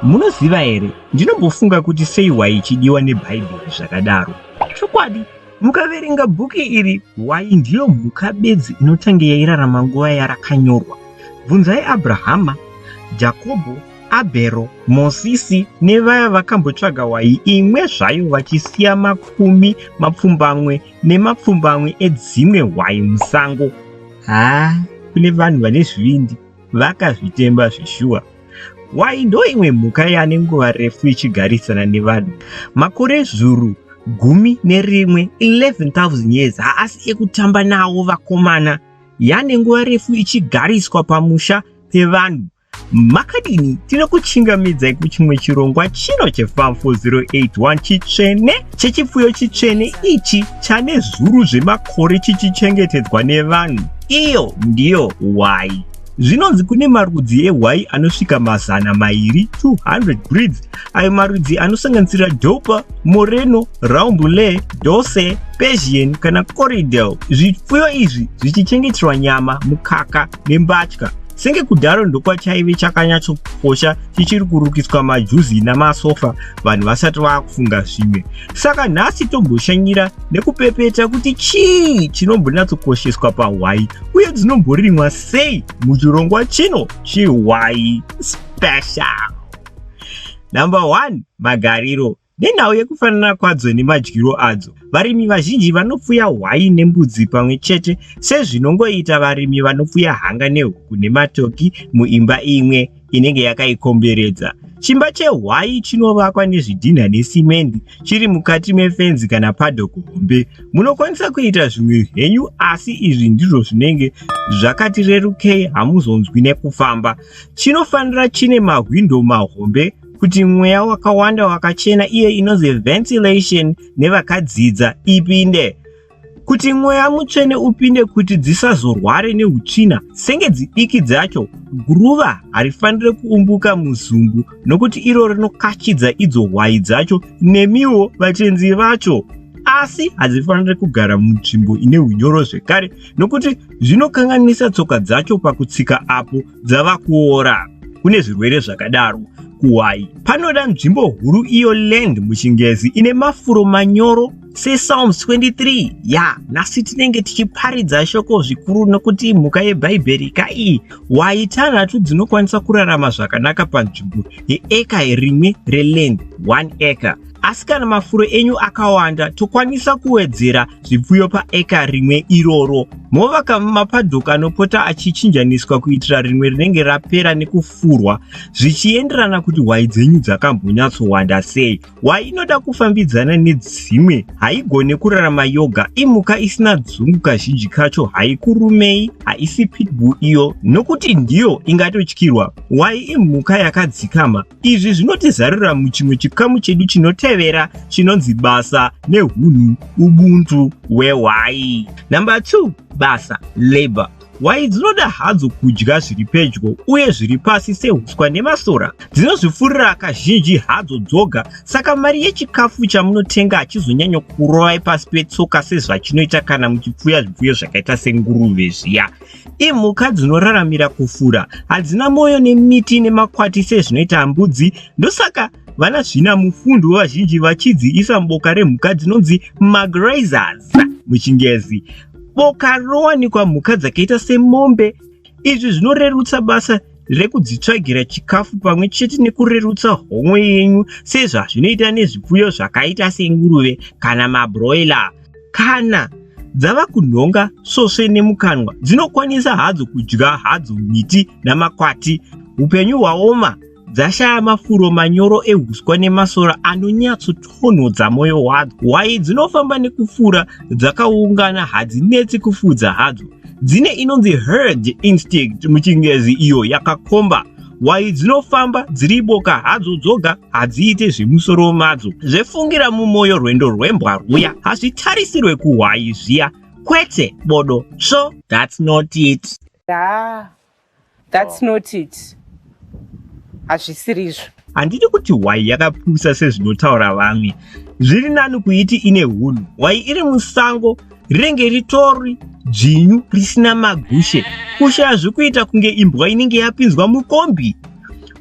Munoziva here, ndinombofunga kuti sei hwai ichidiwa neBhaibheri zvakadaro. Chokwadi, mukaverenga bhuku iri, hwai ndiyo mhuka bedzi inotange yairarama nguva yarakanyorwa. Bvunzai Abrahama, Jakobho, Abhero, Mosisi nevaya vakambotsvaga hwai imwe zvayo vachisiya makumi mapfumbamwe nemapfumbamwe edzimwe hwai musango. Haa, kune vanhu vane zvivindi vakazvitemba zveshuwa. Hwai ndo imwe mhuka yane nguva refu ichigarisana nevanhu. Makore zvuru 11, 11,000 years haasi ekutamba nawo vakomana. Yane nguva refu ichigariswa pamusha pevanhu. Makadini? Tinokuchingamidzai kuchimwe chirongwa chino cheFarm 4081 chitsvene chechipfuyo chitsvene ichi chane zvuru zvemakore chichichengetedzwa nevanhu. Iyo ndiyo hwai. Zvinonzi kune marudzi ehwai anosvika 200, 200 breeds, ayo marudzi anosanganisira Dorper, Moreno, Rambouillet, Dorset, Persian kana Corriedale. Zvipfuyo izvi zvichichengeterwa nyama, mukaka nembatya. Senge kudharo ndokwachaive chakanyatsokosha chichiri kurukiswa majuzi namasofa vanhu vasati vakufunga zvimwe. Saka nhasi tomboshanyira nekupepeta kuti chii chinombonyatsokosheswa pahwai uye dzinomborimwa sei muchirongwa chino chehwai special. Number 1, magariro. Nenhau yekufanana kwadzo nemadyiro adzo, varimi vazhinji vanopfuya hwai nembudzi pamwe chete sezvinongoita varimi vanopfuya hanga nehuku nematoki muimba imwe inenge yakaikomberedza. Chimba chehwai chinovakwa nezvidhinha nesimendi chiri mukati mefenzi kana paddock hombe. Munokwanisa kuita zvimwe zvenyu asi izvi ndizvo zvinenge zvakati rerukei, hamuzonzwi nekufamba. Chinofanira chine mahwindo mahombe kuti mweya wakawanda wakachena, iye inonzi ventilation nevakadzidza, ipinde. Kuti mweya mutsvene upinde kuti dzisazorware neutsvina senge dzidiki dzacho. Guruva harifanire kuumbuka muzumbu nokuti iro rinokachidza idzo hwai dzacho nemiwo vatenzi vacho. Asi hadzifaniri kugara munzvimbo ine unyoro zvekare nokuti zvinokanganisa tsoka dzacho pakutsika apo dzava kuora. Kune zvirwere zvakadaro kuhwai. Panoda nzvimbo huru iyo land muchingezi ine mafuro manyoro sePsalms 23. Ya, nhasi tinenge tichiparidza shoko zvikuru nokuti mhuka yeBhaibheri kai. Hwai tanhatu dzinokwanisa kurarama zvakanaka panzvimbo yeeka rimwe reland, 1 acre. Asi kana mafuro enyu akawanda, tokwanisa kuwedzera zvipfuyo paeka rimwe iroro. Movaka mapadhoka anopota achichinjaniswa kuitira rimwe rinenge rapera nekufurwa, zvichienderana kuti hwai dzenyu dzakambonyatsowanda sei. Hwai inoda kufambidzana nedzimwe, haigone kurarama yoga. Imhuka isina dzungu, kazhinji kacho haikurumei, haisi pitbull iyo nokuti ndiyo ingatotyirwa. Hwai imhuka yakadzikama. Izvi zvinotizarura muchimwe chikamu chedu chinotevera chinonzi basa nehunhu ubuntu hwehwai. Number 2, basa, labor. Hwai dzinoda hadzo kudya zviri pedyo uye zviri pasi sehuswa nemasora. Dzinozvifurira kazhinji hadzo dzoga, saka mari yechikafu chamunotenga hachizonyanya kurovai pasi petsoka sezvachinoita kana muchipfuya zvipfuyo zvakaita senguruve zviya. Imhuka dzinoraramira kufura, hadzina moyo nemiti nemakwati sezvinoita mbudzi, ndosaka vana zvina mufundu vazhinji vachidziisa muboka remhuka dzinonzi magrazers muchingezi. Boka rinowanikwa mhuka dzakaita semombe. Izvi zvinorerutsa basa rekudzitsvagira chikafu pamwe chete nekurerutsa homwe yenyu sezvazvinoita nezvipfuyo zvakaita senguruve kana mabroiler. Kana dzava kunhonga svosve nemukanwa, dzinokwanisa hadzo kudya hadzo miti namakwati. Upenyu hwaoma, dzashaya mafuro manyoro ehuswa nemasora anonyatsotonhodza mwoyo wadzo. Hwai dzinofamba nekufura dzakaungana, hadzinetsi kufudza hadzo. Dzine inonzi herd instinct muchingezi iyo yakakomba. Hwai dzinofamba dziri boka hadzo dzoga, hadziite zvemusoro madzo. Zvefungira mumwoyo rwendo rwembwa rwuya hazvitarisirwe kuhwai zviya. Kwete bodo tsvo, that's not it. Ah, that's not it. Hazvisirizvo. Handidi kuti hwai yakapusa sezvinotaura vamwe. Zviri nani kuiti ine hunhu. Hwai iri musango rinenge ritori dzvinyu risina magushe. Kushaya zvekuita kunge imbwa inenge yapinzwa mukombi.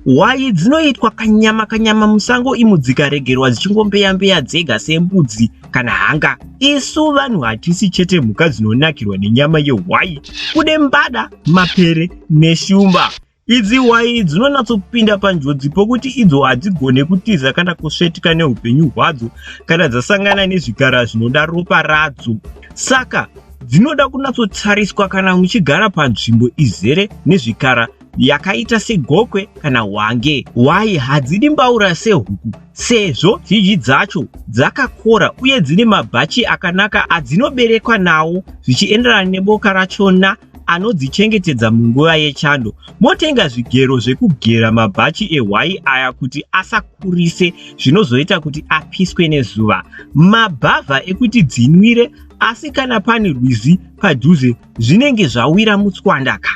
Hwai dzinoitwa kanyama kanyama musango imo dzikaregerwa dzichingombeya-mbeya dzega sembudzi kana hanga. Isu vanhu hatisi chete mhuka dzinonakirwa nenyama yehwai. Kune mbada, mapere neshumba. Idzi hwai dzinonatsopinda panjodzi pokuti idzo hadzigone kutiza kana kusvetuka neupenyu hwadzo kana dzasangana nezvikara zvinoda ropa radzo. Saka dzinoda kunatsotariswa kana muchigara panzvimbo izere nezvikara yakaita segokwe kana hwange. Hwai hadzidi mbaura sehuku sezvo zhinji dzacho dzakakora uye dzine mabhachi akanaka adzinoberekwa nawo zvichienderana neboka rachona anodzichengetedza munguva yechando. Motenga zvigero zvekugera mabhachi ehwai aya kuti asakurise zvinozoita kuti apiswe nezuva. Mabhavha ekuti dzinwire asi kana pane rwizi padhuze zvinenge zvawira mutswanda ka.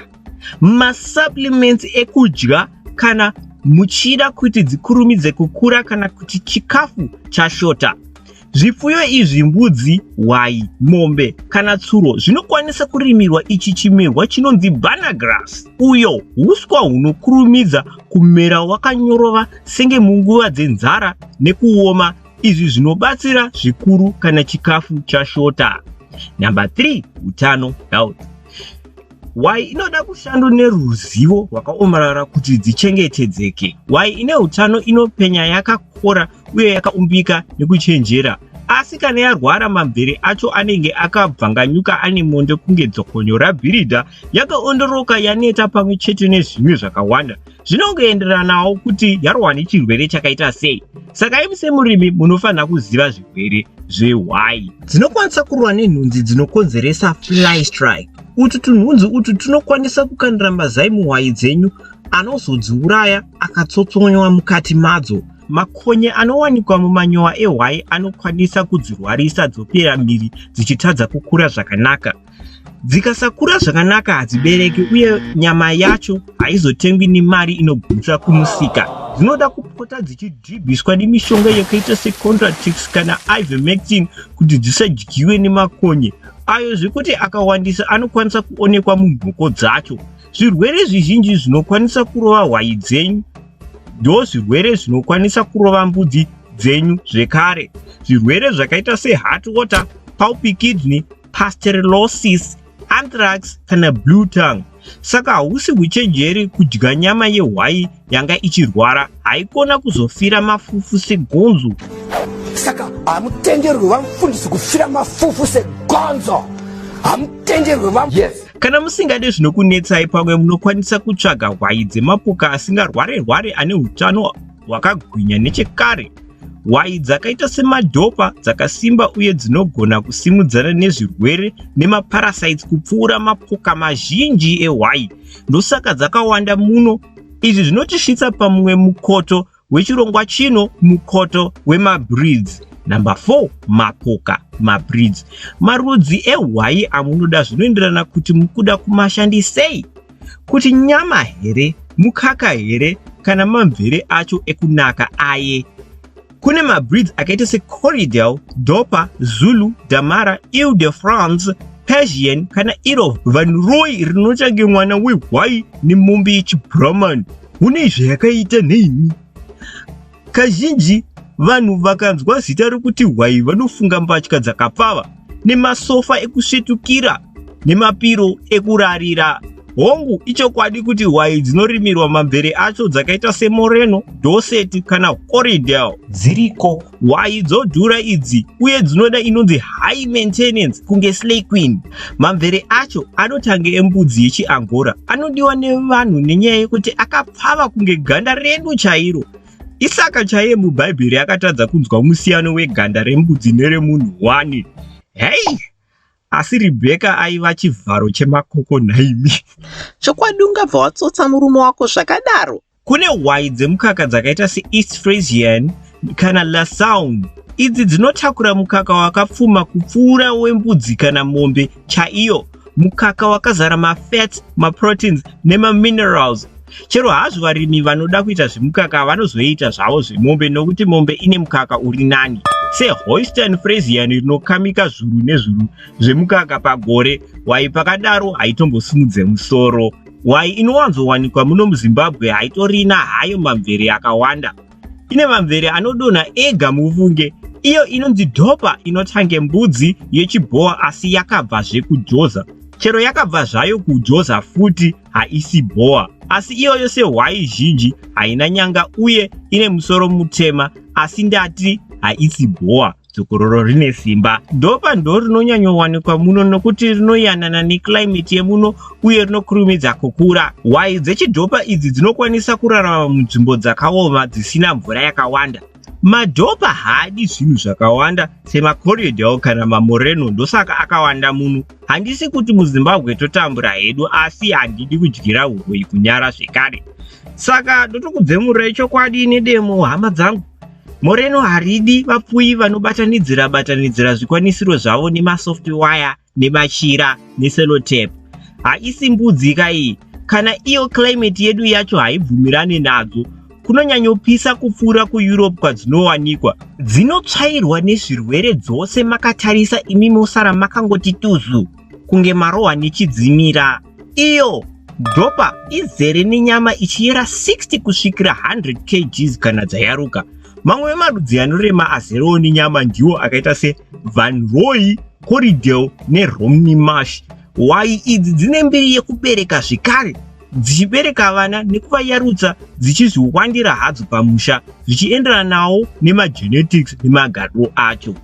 Masupplements ekudya kana muchida kuti dzikurumidze kukura kana kuti chikafu chashota. Zvipfuyo izvi mbudzi, hwai, mombe kana tsuro zvinokwanisa kurimirwa ichi chimerwa chinonzi banagrass uyo huswa hunokurumidza kumera wakanyorova senge munguva dzenzara nekuoma. Izvi zvinobatsira zvikuru kana chikafu chashota. Number 3, utano, health. Hwai inoda kushando neruzivo rwakaomarara kuti dzichengetedzeke. Hwai ine utano inopenya yakakora uye yakaumbika nekuchenjera. Asi kana yarwara mamvere acho anenge akabvanganyuka ane mondo kunge dzokonyo rabhiridha, yakaondoroka yaneta pamwe chete nezvimwe zvakawanda. Zvinongoenderanawo kuti yarwa nechirwere chakaita sei. Saka imi semurimi munofanira kuziva zvirwere zvehwai. Dzinokwanisa kurwa nenhunzi dzinokonzeresa fly strike. Utu tunhunzi utu tunokwanisa kukandira mazai muhwai dzenyu anozodziuraya akatsotsonywa mukati madzo. Makonye anowanikwa mumanyowa ehwai anokwanisa kudzirwarisa dzopera miri dzichitadza kukura zvakanaka. Dzikasakura zvakanaka hadzibereki uye nyama yacho haizotengwi nemari inogutsa kumusika. Dzinoda kupota dzichidhibhiswa nemishonga yakaita seContratix kana Ivermectin kuti dzisadyiwe nemakonye ayo zvekuti akawandisa anokwanisa kuonekwa mumhoko dzacho. Zvirwere zvizhinji zvinokwanisa kurova hwai dzenyu ndozvirwere zvinokwanisa kurova mbudzi dzenyu zvekare. Zvirwere zvakaita seheart water, pulpy kidney, pasteurellosis, anthrax kana blue tongue. Saka hausi huchenjeri kudya nyama yehwai yanga ichirwara, haikona kuzofira mafufu segonzo. Saka hamutenderwi vamufundisi kufira mafufu segonzo, hamutenderwi vam yes. Kana musingade zvinokunetsai pamwe munokwanisa kutsvaga hwai dzemapoka asingarware-rware ane utano hwakagwinya nechekare. Hwai dzakaita semadhopa dzakasimba uye dzinogona kusimudzana nezvirwere nemaparasites kupfuura mapoka mazhinji ehwai. Ndosaka dzakawanda muno. Izvi zvinotisvitsa pamumwe mukoto wechirongwa chino, mukoto wemabreeds. Number 4, mapoka, mabreeds. Marudzi ehwai amunoda zvinoenderana kuti mukuda kumashandisei. Kuti nyama here, mukaka here kana mamvere acho ekunaka aye. Kune mabreeds akaita seCorriedale, Dorper, Zulu, Damara, Ile de France, Persian kana iro Van Roy rinotange mwana wehwai nemombe yechiBrahman. Hune zvayakaita nhaimi. Kazhinji vanhu vakanzwa zita rokuti hwai vanofunga mbatya dzakapfava nemasofa ekusvetukira nemapiro ekurarira. Hongu, ichokwadi kuti hwai dzinorimirwa mamvere acho dzakaita seMoreno, Dorset kana Corriedale dziriko. Hwai dzodhura idzi uye dzinoda inonzi high maintenance kunge Slay Queen. Mamvere acho anotange embudzi yechiAngora anodiwa nevanhu nenyaya yekuti akapfava kunge ganda redu chairo. Isaka chaiye muBhaibheri akatadza kunzwa musiyano weganda rembudzi neremunhu wani. Hei! Asi Rebheka aiva chivharo chemakoko nhaimi. Chokwadi ungabva watsotsa murume wako zvakadaro? Kune hwai dzemukaka dzakaita seEast Frisian kana Lasaun. Idzi dzinotakura mukaka wakapfuma kupfuura wembudzi kana mombe chaiyo. Mukaka wakazara mafats, maproteins nemaminerals. Chero hazvo varimi vanoda kuita zvemukaka vanozoita zvavo zvemombe nokuti mombe ine mukaka uri nani. SeHolstein Friesian rinokamika zvuru nezvuru zvemukaka pagore, hwai pakadaro haitombosumudze musoro. Hwai inowanzowanikwa muno muZimbabwe haitorina hayo mamvere akawanda. Ine mamvere anodonha ega mufunge. Iyo inonzi Dorper inotange mbudzi yechibhowa asi yakabva zvekujoza. Chero yakabva zvayo kujoza futi haisi bhowa. Asi iyoyo sehwai zhinji haina nyanga uye ine musoro mutema asi ndati haisi bhowa. Dzokororo rine simba. Dorper ndo rinonyanyowanikwa muno nokuti rinoyanana neclimate yemuno uye rinokurumidza kukura. Hwai dzechidorper idzi dzinokwanisa kurarama munzvimbo dzakaoma dzisina mvura yakawanda. MaDorper haadi zvinhu zvakawanda semaCorriedale kana maMoreno, ndosaka akawanda muno. Handisi kuti muZimbabwe totambura hedu, asi handidi kudyira huroyi kunyara zvekare. Saka ndotokudzemurai chokwadi nedemo hama dzangu. Moreno haridi vapfuyi vanobatanidzira batanidzira zvikwanisiro zvavo nemasoft wire nemachira nesellotape. Haisi mbudzi ka iyi. Kana iyo climate yedu yacho haibvumirane nadzo. Kunonyanyopisa kupfuura kuEurope kwadzinowanikwa. Dzinotsvairwa nezvirwere dzose makatarisa imi mosara makangoti tuzu kunge marohwa nechidzimira. Iyo Dorper izere nenyama ichiyera 60 kusvikira 100 kgs kana dzayaruka. Mamwe emarudzi anorema azerewo nenyama ndiwo akaita se Van Rooy, Corriedale neRomney Marsh. Hwai idzi dzine mbiri yekubereka zvekare, dzichibereka vana nekuvayarutsa dzichizviwandira hadzo pamusha zvichienderanawo nemagenetics nemagariro acho.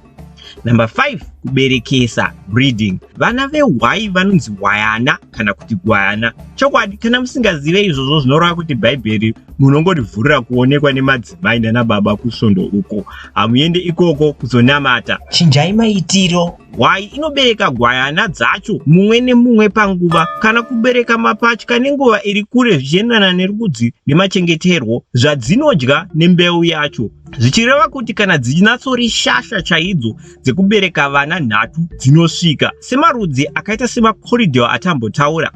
Number 5, kuberekesa, breeding. Vana vehwai vanonzi hwayana kana kuti gwayana. Chokwadi, kana musingazive izvozvo zvinoreva kuti Bhaibheri munongorivhurira kuonekwa nemadzimai nanababa kusvondo uko. Hamuende ikoko kuzonamata. Chinjai maitiro. Hwai inobereka gwayana dzacho mumwe nemumwe panguva kana kubereka mapatya nenguva iri kure zvichienderana nerudzi nemachengeterwo zvadzinodya nembeu yacho. Zvichireva kuti kana dzinatsori shasha chaidzo dzekubereka vana nhatu dzinosvika semarudzi akaita semaCorriedale atambotaura.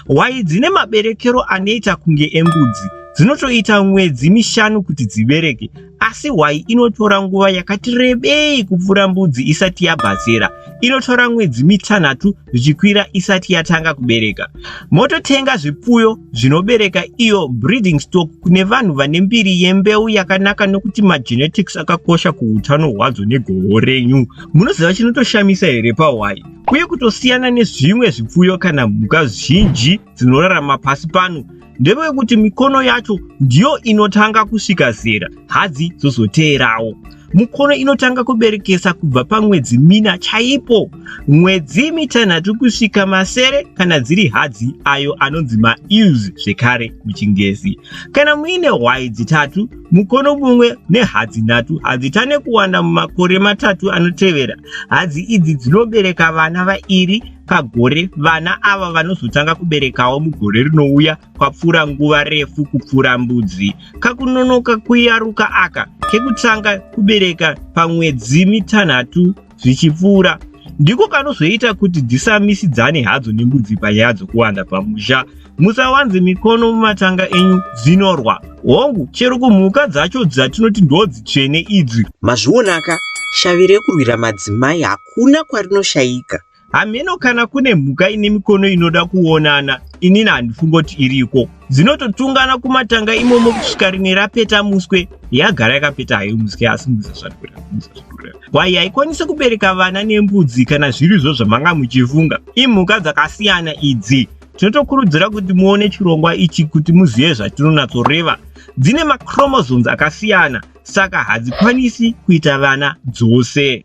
Hwai dzine maberekero anoita kunge embudzi dzinotoita mwedzi mishanu kuti dzibereke, asi hwai inotora nguva yakati rebei kupfuura mbudzi isati yabva zera. Inotora mwedzi mitanhatu zvichikwira isati yatanga kubereka. Mototenga zvipfuyo zvinobereka iyo breeding stock kune vanhu vane mbiri yembeu yakanaka nokuti magenetics akakosha kuutano hwadzo negoho renyu. Munoziva chinotoshamisa here pahwai? Uye kutosiyana nezvimwe zvipfuyo kana mhuka zhinji dzinorarama pasi pano ndevekuti mikono yacho ndiyo inotanga kusvika zera, hadzi dzozoteerawo. Mukono inotanga kuberekesa kubva pamwedzi mina chaipo, mwedzi mitanhatu kusvika masere kana dziri hadzi, ayo anonzi maewes zvekare muchingezi. Kana muine hwai dzitatu, mukono mumwe nehadzi nhatu hadzitane kuwanda mumakore matatu anotevera. Hadzi idzi dzinobereka vana vairi pagore. Vana ava vanozotanga kuberekawo mugore rinouya kwapfuura nguva refu kupfuura mbudzi. Kakunonoka kuyaruka aka kekutanga kubereka pamwedzi mitanhatu zvichipfuura ndiko kanozoita kuti dzisamisidzane hadzo nembudzi panyaya dzokuwanda pamusha. Musawanze mikono mumatanga enyu, dzinorwa. Hongu, chero kumhuka dzacho dzatinoti ndodzitsvene idzi. Mazvionaka, shavi rekurwira madzimai hakuna kwarinoshayika. Hameno kana kune mhuka ine mikono inoda kuonana, inini handifungoti iriko. Dzinototungana kumatanga imomo kusvika rimwe rapeta muswe, yagara yakapeta hayo muswe asi musa zvakureva. Hwai haikwanisi kubereka vana nembudzi kana zvirizvo zvamanga muchifunga. Imhuka dzakasiyana idzi. Tinotokurudzira kuti muone chirongwa ichi kuti muzive zvatinonatsoreva. Dzine machromosomes akasiyana saka hadzikwanisi kuita vana dzose.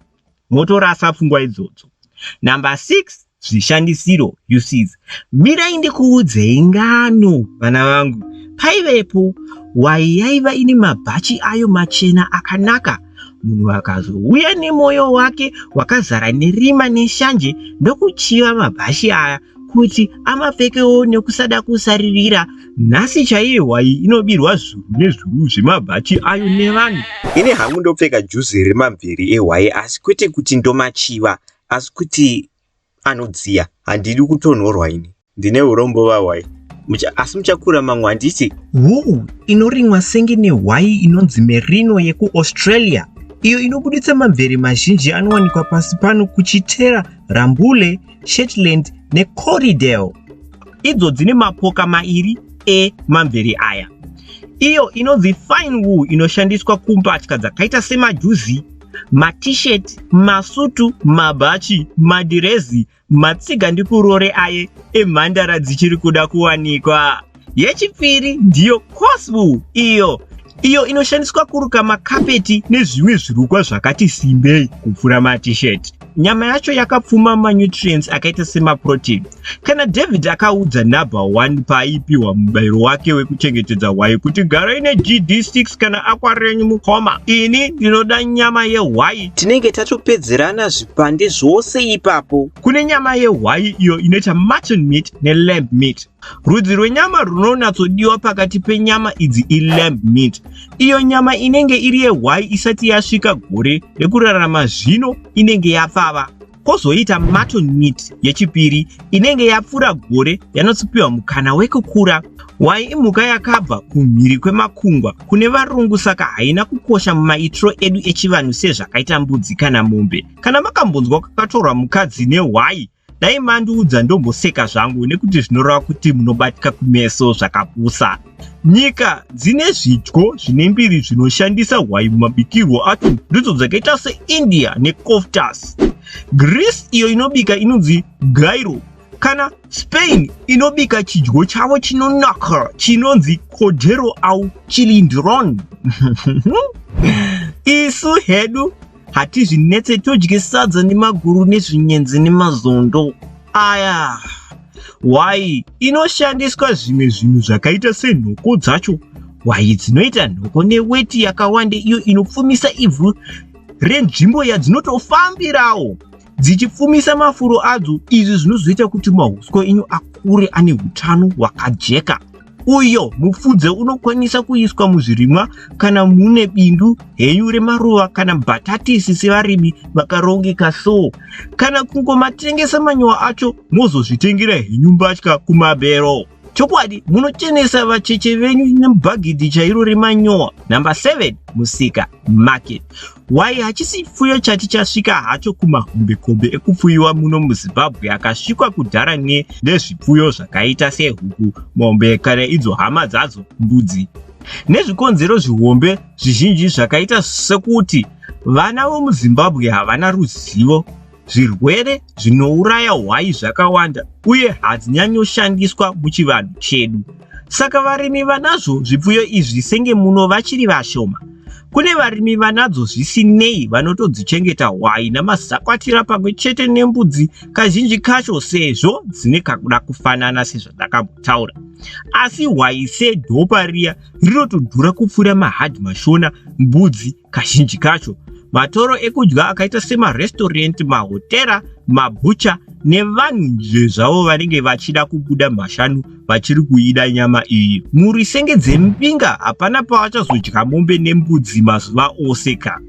Motorasa pfungwa idzodzo. Number 6, zvishandisiro, uses. Mirai ndikuudzei ngano vana vangu. Paivepo hwai yaiva ine mabhachi ayo machena akanaka. Munhu akazouya nemoyo wake wakazara nerima neshanje ndokuchiva mabhachi aya kuti amapfekewo nekusada kusaririra. Nhasi chaiye hwai inobirwa zvuru nezvuru zvemabhachi ayo nevanhu. Ini hangu ndopfeka juzi remamveri ehwai asi kwete kuti ndomachiva asi kuti anodziya. Handidi kutonhorwa ini. Ndine urombo vahwai. Asi muchakura mamwe handiti? Wool inorimwa senge nehwai inonzi merino yekuAustralia iyo inobuditsa mamvere mazhinji anowanikwa pasi pano kuchitera Rambouillet, Shetland neCorriedale. Idzo dzine mapoka mairi emamvere aya. Iyo inonzi fine wool inoshandiswa kumbatya dzakaita semajuzi, matishet, masutu, mabhachi, madhirezi, matsiga ndikurore aye emhandara dzichiri kuda kuwanikwa. Yechipiri ndiyo coarse wool iyo iyo inoshandiswa kuruka makapeti nezvimwe zvirukwa zvakati simbei kupfuura matishet. Nyama yacho yakapfuma manutrients akaita semaprotein. Kana David akaudza Nabal 1 paaipiwa mubayiro wake wekuchengetedza hwai kuti garai neGD6 kana akwa renyu mukoma, ini ndinoda nyama yehwai. Tinenge tatopedzerana zvipande zvose ipapo. Kune nyama yehwai iyo inoita mutton meat nelamb meat. Rudzi rwenyama runonatsodiwa pakati penyama idzi ilamb meat. Iyo nyama inenge iri yehwai isati yasvika gore rekurarama zvino inenge yapfava. Kozoita mutton meat yechipiri inenge yapfuura gore yanotsopiwa mukana wekukura. Hwai imhuka yakabva kumhiri kwemakungwa kune varungu saka haina kukosha mumaitiro edu echivanhu sezvakaita mbudzi kana mombe. Kana makambonzwa kwakatorwa mukadzi nehwai dai mandiudza ndomboseka zvangu nekuti zvinoreva kuti munobatika kumeso zvakapusa. Nyika dzine zvidyo zvine mbiri zvinoshandisa hwai mumabikirwo acho ndidzo dzakaita seIndia nekoftas. Greece iyo inobika inonzi gyro kana Spain inobika chidyo chavo chinonaka chinonzi cordero au chilindron. Isu hedu hatizvinetse todye sadza nemaguru nezvinyenzi nemazondo aya. Hwai inoshandiswa zvimwe zvinhu zvakaita senhoko dzacho. Hwai dzinoita nhoko neweti yakawanda iyo inopfumisa ivhu renzvimbo yadzinotofambirawo dzichipfumisa mafuro adzo. Izvi zvinozoita kuti mahuswa enyu akure ane utano hwakajeka. Uyo mupfudze unokwanisa kuiswa muzvirimwa kana mune bindu henyu remaruva kana mbatatisi sevarimi vakarongeka so. Kana kungomatengesa manyowa acho mozozvitengera henyu mbatya kumabhero. Chokwadi munochenesa vacheche venyu nebhagidhi chairo remanyowa. Number 7, musika market. Hwai hachisi chipfuyo chati chasvika hacho kumahombekombe ekupfuyiwa muno muZimbabwe akasvikwa kudhara nezvipfuyo zvakaita sehuku, mombe kana idzo hama dzadzo mbudzi. Nezvikonzero zvihombe zvizhinji zvakaita sekuti vana vemuZimbabwe havana ruzivo, zvirwere zvinouraya hwai zvakawanda uye hadzinyanyoshandiswa muchivanhu chedu. Saka varimi vanazvo zvipfuyo izvi senge muno vachiri vashoma. Kune varimi vanadzo zvisinei vanotodzichengeta hwai namazakwatira pamwe chete nembudzi kazhinji kacho sezvo dzine kakuda kufanana sezvandakambotaura. Asi hwai sedhopa riya rinotodhura kupfuura mahadhi mashona mbudzi kazhinji kacho. Matoro ekudya akaita semarestorenti, mahotera, mabhucha nevanhu nje zvavo vanenge vachida kubuda mhashanu vachiri kuida nyama iyi. Mhuri senge dzembinga hapana pavachazodya mombe nembudzi mazuva ose ka.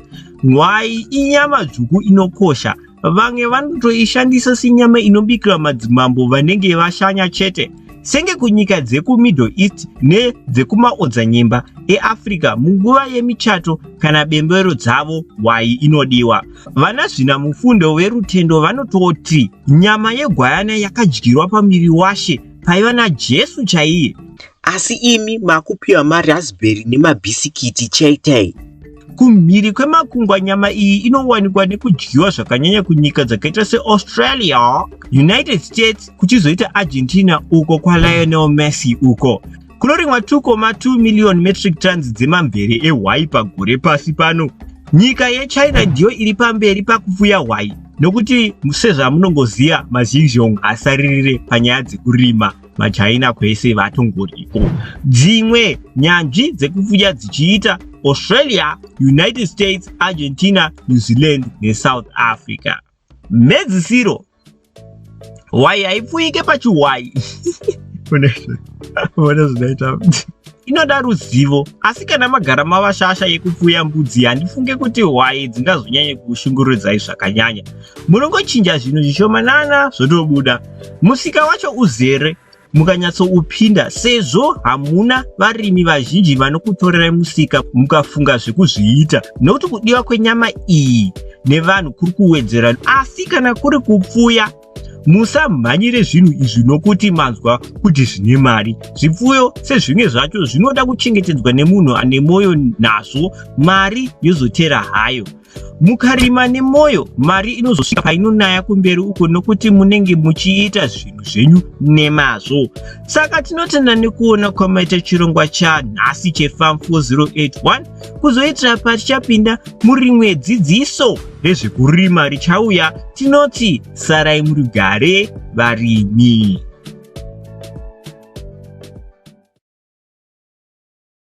Hwai inyama dzvuku inokosha. Vamwe vanotoishandisa senyama inobikirwa madzimambo vanenge vashanya chete. Senge kunyika dzekuMiddle East nedzekumaodzanyemba eAfrica munguva yemichato kana bembero dzavo hwai inodiwa. Vanazvinamufundo verutendo vanototi nyama yegwayana yakadyirwa pamuviri washe paiva naJesu chaiye. Asi imi makupiwa maraspberry nemabhisikiti chete. Kumhiri kwemakungwa nyama iyi inowanikwa nekudyiwa zvakanyanya kunyika dzakaita seAustralia, United States kuchizoita Argentina uko kwaLionel Messi uko. Kunorimwa 2.2 million metric tons dzemamvere ehwai pagore pasi pano. Nyika yeChina ndiyo iri pamberi pakupfuya hwai nokuti sezvamunongoziva maZhingzhong asaririre panyaya dzekurima maChina kwese vatongoriko. Dzimwe nyanzvi dzekupfuya dzichiita Australia, United States, Argentina, New Zealand neSouth Africa. Mhedzisiro, hwai haipfuyike pachihwai. Ona zvinoita. Inoda ruzivo, asi kana magara mava shasha yekupfuya mbudzi handifunge kuti hwai dzingazonyanye kushungurudzai zvakanyanya. Munongochinja zvinhu zvishomanana zvotobuda. Musika wacho uzere mukanyatsoupinda sezvo hamuna varimi vazhinji vanokutorerai musika mukafunga zvekuzviita nokuti kudiwa kwenyama iyi nevanhu kuri kuwedzera. Asi kana kuri kupfuya, Musamhanyire zvinhu izvi nokuti manzwa kuti zvine mari. Zvipfuyo sezvimwe zvacho zvinoda kuchengetedzwa nemunhu ane mwoyo nazvo, mari yozotera hayo. Mukarima nemoyo, mari inozosvika painonaya kumberi uko nokuti munenge muchiita zvinhu zvenyu nemazvo. Saka tinotenda nekuona kwamaita chirongwa chanhasi cheFarm 4081 kuzoitira patichapinda murimwe dzidziso rezvekurima richauya. Tinoti sarai murugare varimi.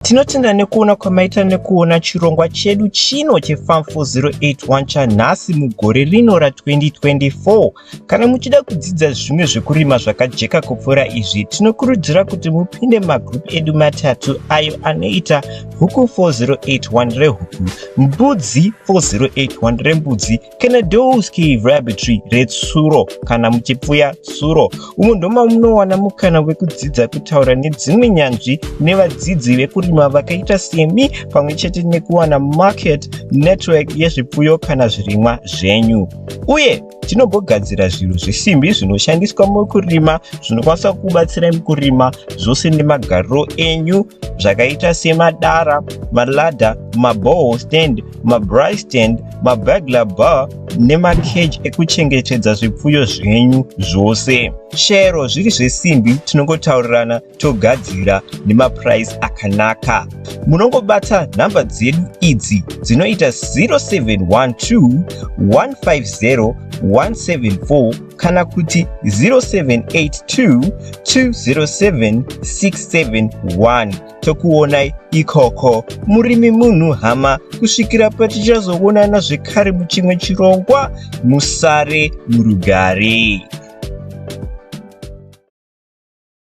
Tinotenda nekuona kwamaita nekuona chirongwa chedu chino cheFarm 4081 chanhasi mugore rino ra2024. Kana muchida kudzidza zvimwe zvekurima zvakajeka kupfuura izvi, tinokurudzira kuti mupinde magroup edu matatu ayo anoita huku 4081 rehuku, mbudzi 4081 rembudzi kana Dowski Rabbitry retsuro kana muchipfuya tsuro. Umu ndomamunowana mukana wekudzidza kutaura nedzimwe nyanzvi nevadzidzi vekurima vakaita semi pamwe chete nekuwana market network yezvipfuyo kana zvirimwa zvenyu. Uye tinombogadzira zvinhu zvesimbi zvinoshandiswa mukurima zvinokwanisa kubatsirai mukurima zvose nemagariro enyu zvakaita semadara, maladder, maboho stand, mabraai stand, maburglar bar nemacage ekuchengetedza zvipfuyo zvenyu zvose. Chero zviri zvesimbi tinongotaurirana togadzira nemapuraisi akanaka. Munongobata nhamba dzedu idzi dzinoita 0712 150 174 kana kuti 0782 207 671. Tokuonai ikoko. Murimi munhu hama, kusvikira patichazoonana zvekare muchimwe chirongwa, musare murugare.